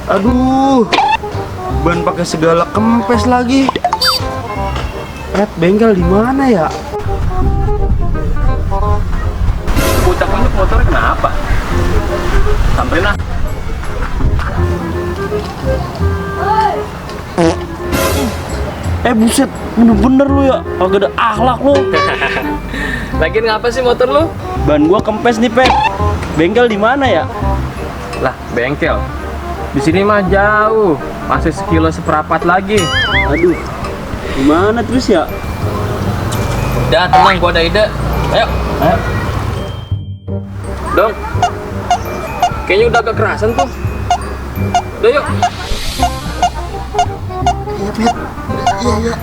Aduh, ban pakai segala kempes lagi. Bengkel di mana ya? Bocah ini motornya kenapa? Samperin lah. Buset, bener-bener lu ya, agak ada akhlak lu. Lagian ngapa sih motor lu? Ban gua kempes nih, Pep. Bengkel di mana ya? Lah, bengkel. Di sini mah jauh, masih sekilo seperapat lagi. Aduh, gimana terus ya? Udah tenang, gua ada ide. Ayo. Dong. Kayaknya udah agak kerasan tuh. Udah yuk. Iya, Pep. Iya.